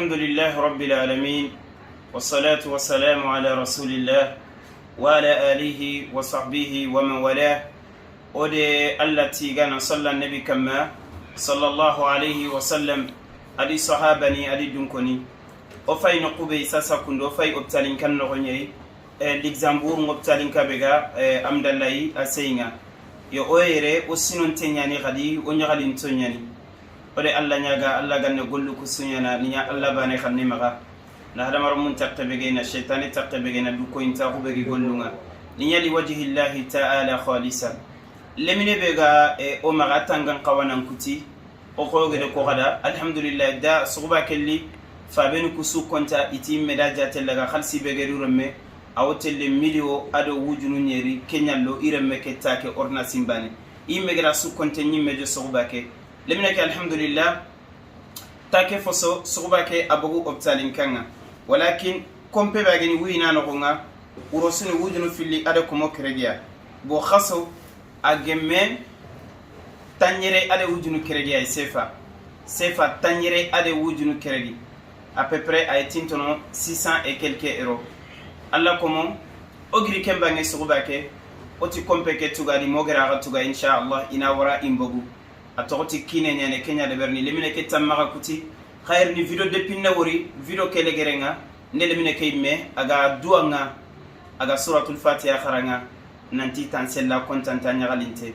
الحمد لله رب العالمين، والصلاة والسلام على رسول الله وعلى آله وصحبه ومن والاه. Ode Allah tigana صلى النبي كما صلى الله عليه وسلم adi sahabani adi dunkoni o fay no kube sasa kundo o fay hôpital kan no nyai e Luxembourg hôpital kabega e amdallahi a seyinga yo o yere o sinon teñani xadi o ñaxalin toñani. Ode Allah ñaga Allah ganne gollu ku suñana niña Allah bane xanni maxa na hadamaro mun takke bege na cheytane takke bege na du koyintaxu bege gollunga niña li wajhillahi taala khalisa. Lemine be ga o maxa tangan xawanan kuti o xogede ko xada. Alhamdulillah, da suguba kelli fabeni kusu konta iti meda jatellaga xalsi begeri remme awo telle milio ado wujunu ñeri keñallo i remme ke take ordonnance bane i megera su konte ñimmejo suguba ke. Lemine ke, alhamdulillah, take foso suguba ke a bogu hôpitalin kanga, walakin kompe bageni wuyina noxonga urosuni wujunu filli ada komo keregiya bo xaso a gemme tañere ade wujunu keregi ay sefa sefa tañere ade wujunu keregi à peu près ay tintono 600 et quelques euros. Allah komo o giri kembange suguba ke oti kompe ke tugadi mogera xa tuga, inchallah ina wara imbogu a toxoti kine ñane kenya deberni. Lemine ke tammaxa kuti xayerni video depinne wori video ke legerenga nde lemine ke yimme aga duwanga aga suratul fatiha xaranga nanti tan sella kontanta ñaxalinte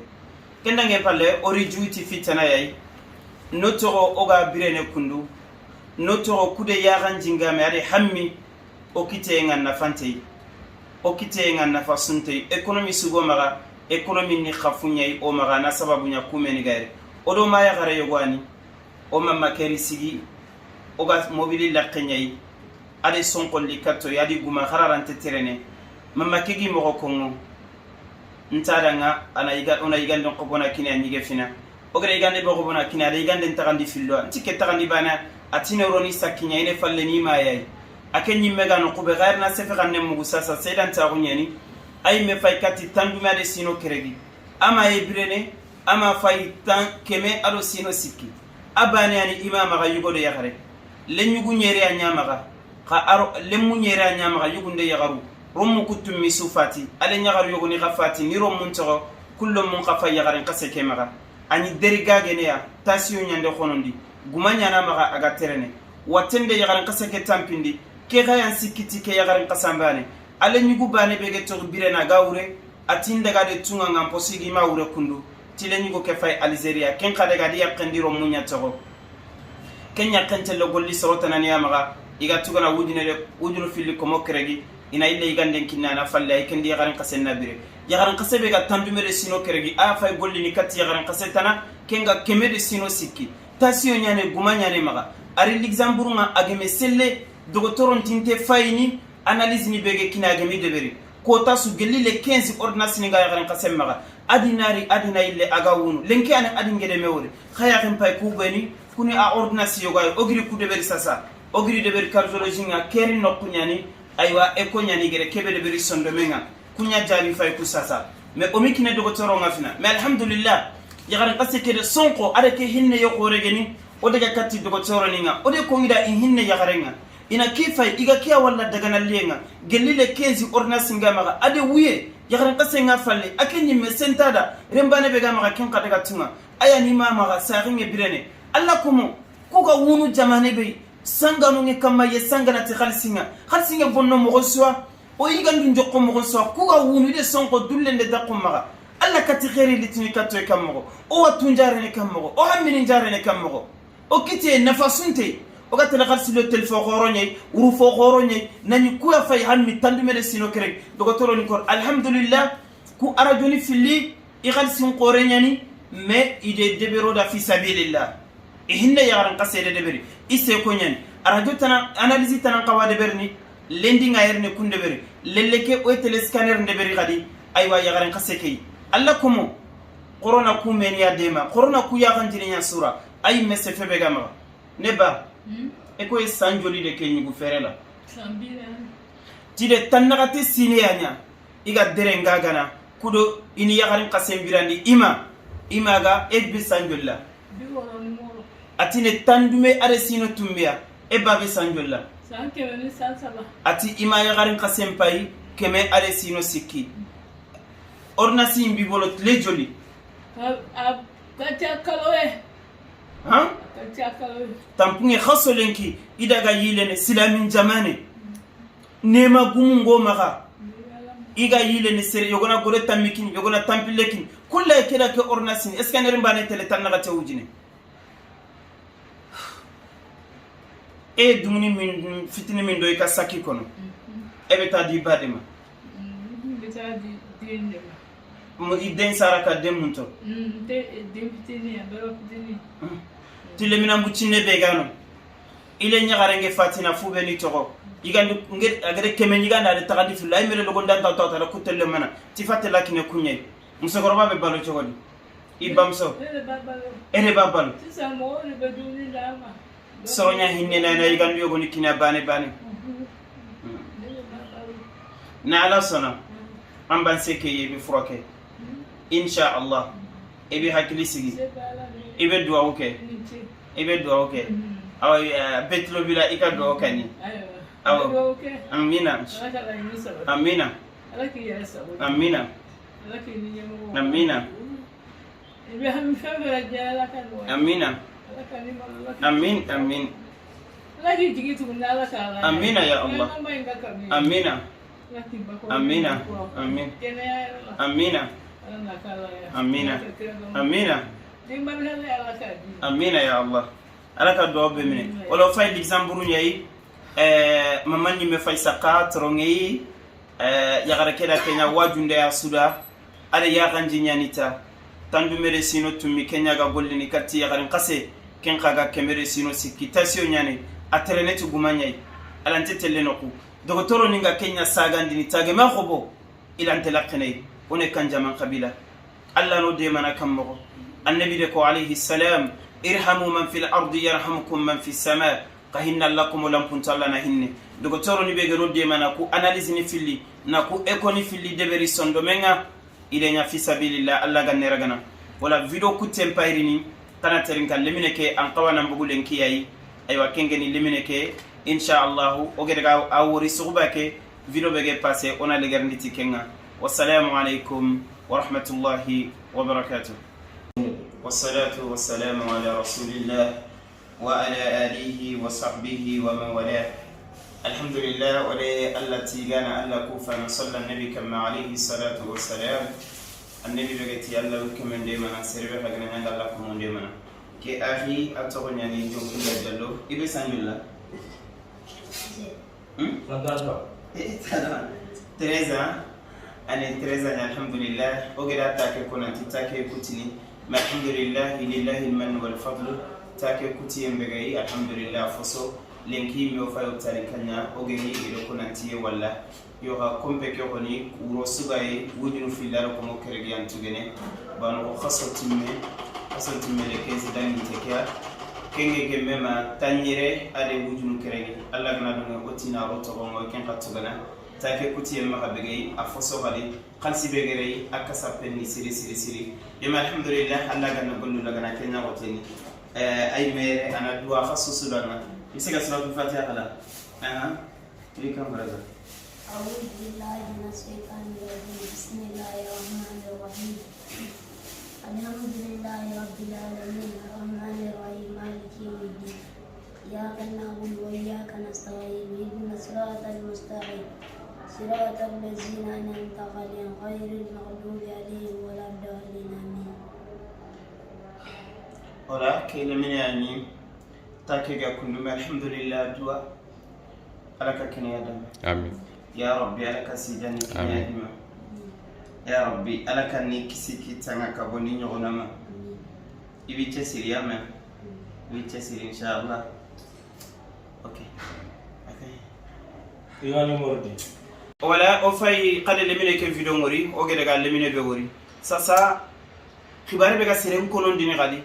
kendange palle ori juiti fitana yay no toxo oga birene kundu no toxo kude yaxan jingame ade hammi o kitenga nafantey o kitenga nafa suntey économie sugo maxa économie ni xafu ñayi o maxa na sababu ña kumeni gayre odo ma yaxare yogoani o mamma keri sigi oga mobili laqe ñayi ade sonkolli kattoy adi guma xararante terene mamma kegi moxo kongo ntadanga ana yiga ona yiganden qobona kine a ñige fina ogada yigande be qobona kine ada yiganden taxandi fillo nti ke taxandi bana atinерoni sakkiña ine falle ni mayay ake ñimmega no qube xayarna sefe xanne mugu sasa sedantaxu ñani ay me fay kati tandume ade sino keregi ama ye birene ama fay tan keme ado sino sikki a bane ani ima maxa yugodo yaxare le ñugu ñere a ñamaxa xa aro lemmu ñere a ñamaxa yugunde yaxaru rommu kuttummi su fati ale ñaxaru yogoni xa fati ni rommun toxo kullo mun xa fay yaxaren xase ke maxa ani deri gageneya tasiyo ñande xonondi guma ñana maxa aga terene watende yaxaren xase ke tampindi ke xayan sikkiti ke yaxaren xasanbane ale ñugu bane bege toxi birena ga wure atin daga de tunga posigi ma wure kundu tile ñugo ke fay Algéria ken xa daga di yaqendi rommu ña toxo ken ñaqentelle golli sorotananiya maxa iga tugana wujunede wujunu filli komo keregi ina ille yiganden kinna ana falle ay kendi yaxaren xase nabire yaxaren xase be ga tandumede sino keregi a fay gollini katti yaxaren xase tana kenga keme de sino sikki tasiyo ñane guma ñane maxa ari Luxembourg nga ageme selle docteur tinte fayini analyse ni bege kina agemi deberi kota su gelli le 15 ordonnance ni nga yaxaren xase maxa adi nari adina ille aga wunu lenke ane adi ngede mewore xayaxen pay kubeni kuni a ordonnance yogayo ogiri ku deberi sasa ogiri deberi cardiologie nga keri nokku ñani aywa eko ñani gere kebe deberi sondomenga kuña jaabi fay ku sasa mais omi kine docteur nga fina. Mais alhamdulillah, yaxaren xase kede sonko ada ke hinne yoxoregeni o daga katti docteur ni nga ode kongida in hinne yaxarenga ina ke fay iga ke walla daganalliyenga gelli le 15 ordonnance nga maxa ade wuye yaxaren xase nga falle ake ñimme sentada rembane be ga maxa ken xa daga tunga aya ni ma maxa saxinge birene. Allah komo kuga wunu jamane be sanganunge kamma ye sanganati xalisinga xalisinge bonno moxo suwa o yigandu jokko moxo suwa kuga wunu ide sonko dullende daqu maxa. Allah kati xeri litini kattoy kam moxo o wattu jarene kam moxo o hammini jarene kam moxo o kite nafa sunte o ga tele xalisi lo telefo xoroñey wuru fo xoroñey nañi kuya fay hammi tandumede sino kereg docteur ni kor. Alhamdulillah, ku arajoni filli i xalisin xoreñani mais ide deberoda fi sabilillah i hinne yaxaran xasede deberi i seko ñani arajo tana analyse tanan xawa deberni lendi nga yerni kun deberi lelle ke o tele scanner ndeberi xadi aywa yaxaren xase key. Allah komo corona ku meniya dema corona ku yaxanjiriña sura ay mese febe ga maxa ne ba e koye san joli de ke ñugu fere la tide tannaxate sineya ña iga dere nga gana kudo ini yaxarin xasen birandi ima imaga e bi san joli la atine tandume ade sino tumbiya. E ba bɛ san joli la? San 103. Ati i ma yagarin ka senpayi kɛmɛ ale sino sikki. Ordonnance in b'i bolo tile joli? A ka ca kalo ye. Han? A ka ca kalo ye. Tampunge khasolenki idaga yilene silamin jamane nema gumungo maga iga yilene sere yogona gore tammikin yogona tampilekin kulla keda ke ordonnance est ce que nerin bane tele tan naga tewjine e dumuni min fitini min do i ka saki kono e bɛ taa di ba de ma? N bɛ taa di den de ma. I den sara ka den mun to? N tɛ den fitinin, a bɛrɛ fitinin. Tilemina bucine be gano ile ñagarenge fatina fube ni togo igandi agere keme ñiganda ade tagandi filla ay mere logondan ta tawtala kutelle mana ti fatte lakine kuñay musokoroba be balo cogodi i bamuso? Ne de b'a balo. E de b'a balo. Sisan mɔgɔw de bɛ dumuni d'a ma. Soroña hinnenana igandi yogoni kina bane bane. Ne de b'a balo. Na ala sɔnna an b'an se ke ye i bɛ furakɛ inshallah, i bɛ hakili sigi. Se bɛ Ala de ye. I bɛ duwawu kɛ. I ni ce. I bɛ duwawu kɛ, awa bɛɛ tulo b'i la, i ka duwawu kɛ nin. Ayiwa. Awɔ. N bɛ dugawu kɛ. Amina. Ala ka laɲini sabati. Amina. Ala k'i yɛrɛ sago. Amina. Ala k'i ni ɲɛmɔgɔw. Amina. I bɛ hami fɛn fɛn la diɲɛ, Ala ka nɔgɔya. Amina. Ala ka ni malo. Ala k'i Amin, amin. Ala k'i jigi tugu ni Ala k'a la. Amina ya Allah. Fɛn ba in ka kanu ye. Amina. Ala k'i ba kɔrɔ. Amina. Amin. Kɛnɛya yɛrɛ la. Amina. Ala n'a k'a la ya. Amina. Ala ka kira dɔn. Amina. Den barika la, Ala k'a di. Amina ya Allah, ala ka duwawu bɛɛ minɛ. Wala fay l'exemple ɲayi mama ñimme fay sakka torongeyi yagara keda kenya wajunde ya suda ala yaxanji ñanita tandumere sino tummi kenyaga gollini katti yagarin kase ken kaga kemere sino sikki tasio ñani a tereneti guma ñayi alante telle noku dogotoro ninga kenya sagandini tage ma xobo ilante lakkeneyi one kan jaman kabila alla no demana kam mogo annabi de ko alayhi salam irhamu man fil ardi yarhamukum man fi sama ka hinna alla komo lampunto alla na hinne dogotoro ni be gero demana ku analyse ni filli na ku eko ni filli deberi sondo menga idenya fi sabilillah alla ganera gana wala video kutten payrini kana terin kan lemine ke an qawana mbugulen kiyayi aywa kengeni lemine ke inshallah o gede ga a wori suguba ke video bege passé ona legernditi kenga. Wassalamu alaikum wa rahmatullahi wa barakatuh. والصلاة والسلام على رسول الله وعلى آله وصحبه ومن والاه. الحمد لله ولي التي كان ألا كوفا صلى النبي كما عليه الصلاة والسلام النبي بغتي الله كمن ديما سربه فغنا عند الله كمن ديما كي أخي أتغني يعني جو كل جلو إبي سانجولا. تريزا أنا تريزا الحمد لله وقرأت تاكي كنا تاكي كوتيني ما الحمد لله لله المن والفضل تاكي كوتي بغي الحمد لله فصو lenki mi o fayo tari kanya o geni ido konantiye walla yoga kompe ke koni wuro sugaye wujunu fillaro komo kerege yan tugene bano ko khaso timme khaso timme le kesi dangi tekya kenge ke mema tanyere ade wujunu kerege alla gana dunga otina ro to gongo ken katugana take kutiye maka begey a foso gadi khalsi begere akasa penni siri siri siri yema alhamdulillah alla gana gollu lagana kenya goteni ay mere ana duwa khaso sudana يسجل سورة الفاتحة على لي كم برزة. أعوذ بالله من الشيطان الرجيم بسم الله الرحمن الرحيم الحمد لله رب العالمين الرحمن الرحيم مالك يوم الدين إياك نعبد وإياك نستعين اهدنا الصراط المستقيم صراط الذين أنعمت عليهم غير المغضوب عليهم ولا الضالين آمين. ولا كلمة يعني تاكيغا كندوم الحمد لله دوا على كنيا دم آمين يا ربي على كسيداني كنيا دم يا ربي على كني كسيكي تانا كابوني نغنما يبي تسير يا ما يبي تسير إن شاء الله. أوكي أوكي يواني موردي ولا أوفي قال لي منك فيديو موري أو كده قال لي منك بوري ساسا خباري بقى سيرم كونون ديني غادي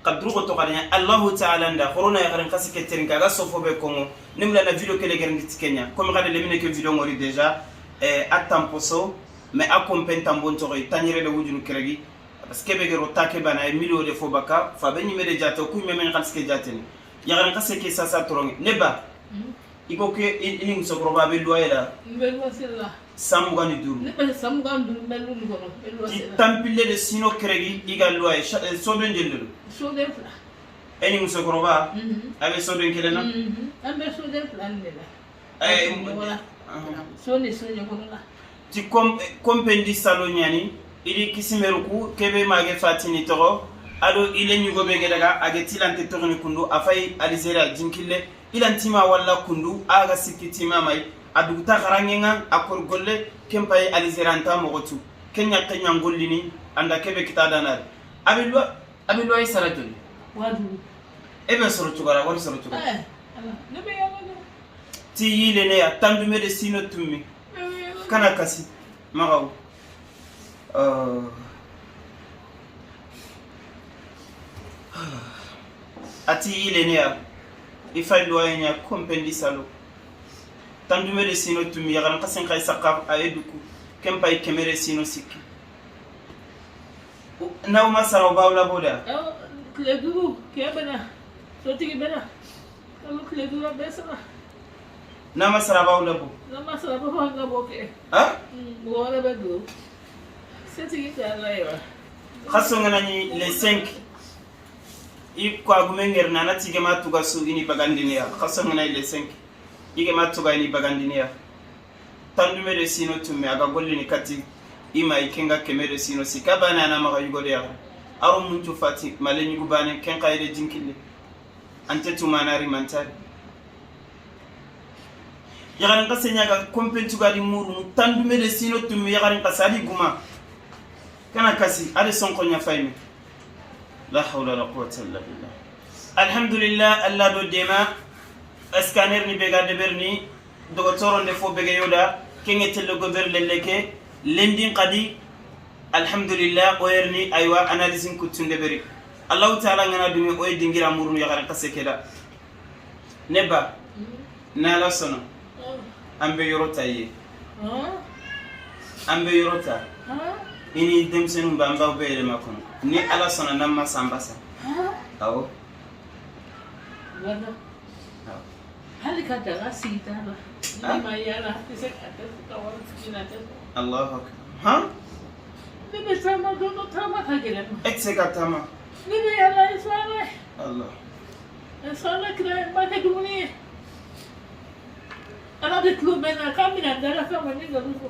قدرو تقالنا الله تعالى nda corona ya garin kasi keterin kaga sofo be kongo nimla na video kele garin Kenya comme gade lemine ke video ngori déjà atamposo mais accompagne tambon to tanyere le wujunu keregi parce que be gero take bana e milio de fo baka fa be nyime de jato ku me men xals ke jateni Yagaran kase ke sasa toronge ne ba i ko ke i ni musokɔrɔba bɛ loyer la. N bɛ luwanse la. San 25. Ne bɛ san 25, n bɛ lu nin kɔnɔ, n bɛ luwanse Ti la. Tanpile de sino kɛrɛgi i ka loyer soden joli de don? Soden 2. E ni musokɔrɔba a bɛ soden kelen na? An bɛ soden 2 nin de la. Ɲɔgɔn la. So ni so ɲɔgɔn la. Ti kompendi salo ɲani idi kisimeru ku kebe mage fatini tɔgɔ ado ile ɲugo be gedaga age tilante tɔgɔni kundu a fayi Algérie jinkille ilantima walla kundu aga sikki tima mai a duguta xarangenga a kor golle ken payi Algérie anta moxo tu ke ñakke ñangollini anda kebe kita danari abe lo abe loyer sara joli? 5000. E be sɔrɔ cogo wari sɔrɔ cogo? Ala, ne bɛ yaala dɛ. Ti yilene ya tandume de sino tummi. Ne bɛ yaala. Kana kasi magaw. Ati yilene ya i fay loyer ɲa kompendi salo tandume de sino tumi yagaran kasen kay sakka aye duku ken pay kemere sino sikki naw ma sara o bawla boda. Awɔ, tile 5 kɛ bɛ na, sotigi bɛ na kalo tile 5 a bɛɛ sara. Na ma sara bawla bo. N'a ma sara, b'a fɔ an ka bɔ kɛ. Ha. Mɔgɔ wɛrɛ bɛ don, setigi tɛ Ala ye wa? Khaso ngana le 5 i ko agume ngerna na tigema tuga su ini bagandiniya khaso ngana le 5 igema tuga ini bagandiniya tandume de sino tumme aga gollini kati ima ikenga kemere sino sika bana ana maga yugode ya aro muntu fati male nyugu bane ken kayre jinkille ante tumanari mantari yagarin kase nyaga kompentu gadi muru tandume de sino tumme yagarin kasali guma kana kasi ade sonko nya faymi la hawla wala quwwata illa billah. Alhamdulillah, Allah do dema scanner ni bega deberni docteur nde fo bega yoda kenge tello gober lelleke lendin qadi alhamdulillah oyerni aywa analyse kutunde beri Allah ta'ala ngana dumi oy dingira murnu yagaran kase keda neba nala sono ambe yorota ye ambe yorota ini denmisɛnninw b'an baw bɛɛ yɛlɛma kɔnɔ ni Ala sɔnna n'an ma san ba sa. Awɔ. Wala. Hali ka daga sigi t'a la. Ni ma yaala, tɛ se ka tɛ ka wari sigi na tɛ sɔrɔ. Allahu akbar. Han. Ne bɛ taama don dɔ, taama ka gɛlɛn ma. E tɛ se ka taama. Ne bɛ yaala i sɔn Ala ye. Allah. I sɔn Ala kira ye, n b'a kɛ dumuni ye. Ala de tulo bɛ n na k'a bɛna da la fɛn ma ni nkalon fɔ.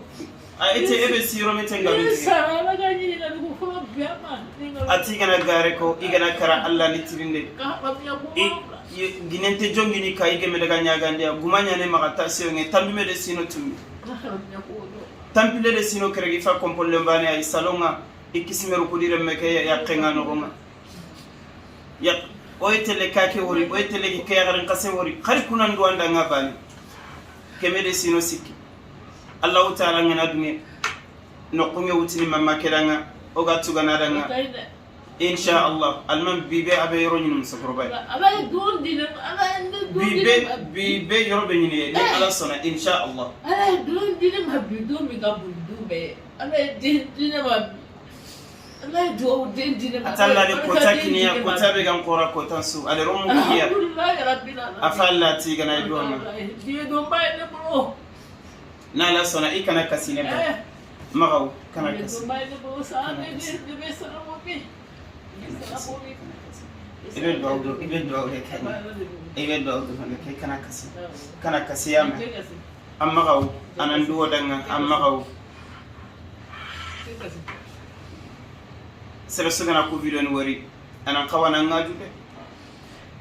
A e tɛ e bɛ si yɔrɔ min tɛ nkalon Ni tigɛ. sara Ala ka ɲininkali ko fɔlɔ bɛn ma ni nkalon. A t'i kana gare ko i kana kara Allah ni tirinde. Ka hamiya ko I wolonwula. Ginen tɛ jɔn gini ka i gɛmɛ daga ɲagandiya guma ɲane maga ta seyo tandume de sino tumi. Ka hamiya ko wolonwula. Tampile de sino keregi fa kompolle mbane ay salonga i kisimeru kudire meke ya kenga nogonga ya oytele kake wori oytele ke yagarin kase wori khari kunan duwanda nga bani keme de sino sikki Allah ta'ala ngana dunge nokunge wutini mamma keranga oga tugana danga. O ka ɲi dɛ. Insha Allah alman bibe abe yoro nyinu musokoroba. Ala ye don di ne ma, Ala ye ne don di ne bibe ma. Bibe yoro be nyini ni Ala sona insha Allah. Ala ye don di ne ma bi, don min ka bon don bɛɛ ye. Ala ye den di ne ma bi. Ala ye duwawu den di ne ma. Atalla de Ala kota ka den di kiniya ne ma. Kota be gan kora kota su ale romu kiniya. Alhamdulilayi rabbil alamin. Afa Allah ti gana iduama. Diɲɛ donba ye ne bolo. Na Ala sona i kana kasi ne ba magaw kana Diɲɛ kasi. donba ye ne bolo sa, ne bɛ sara bɔ min? Ne bɛ sara bɔ min? I bɛ duwawu de kɛ i bɛ duwawu de kɛ kana kasi kana kasi ya mɛn an magaw anan duwo danga an magaw Tɛ kasi. Sere sugana ku video ni wari anan kawana ngaju de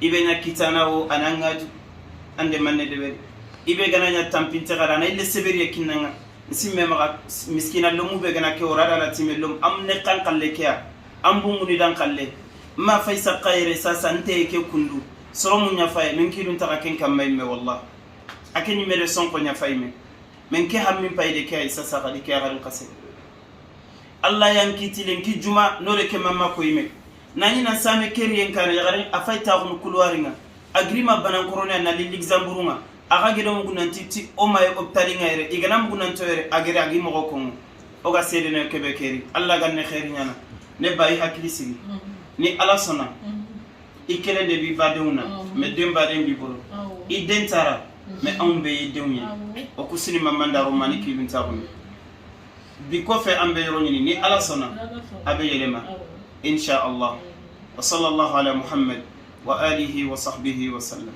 ibe nya kitana o anan ngaju ande manne de beri ibe gana nya tampinte gara na ille seberi kinanga simme maga miskina lomu be gana ke orada la time lom am ne kan kalle ke am bu muni dan kalle ma faysa qayre sasa nte ke kundu soro mu nya fay min kidun taka ken kam may me wallah akeni mere son ko nya fay me men ke hammin payde ke ay sasa kadi ke garin kase Allah yankiti lenki juma nore ke mamma ko yime nani na same keri en kana yagare afay ta ko kulwaringa agrima banankorone na li Luxembourg aga gedo mugu nanti ti o may optalinga ere igana mugu nanto ere agere agi mogo kongo o ga sede ne kebe keri Allah ganne khairi nyana ne bayi hakili sigi ni Ala sona. I kelen de b'i badenw na, mais den baden b'i bolo. I den taara, mais anw bɛɛ ye denw ye. O ko sini ma mandaro ma ni k'i ta kɔnɔ bi kɔfɛ, an bɛ yɔrɔ ɲini. Ni Ala sɔnna, a bɛ yɛlɛma, insha Allah. Wa sallallahu ala Muhammad wa alihi wa sahbihi wa sallam.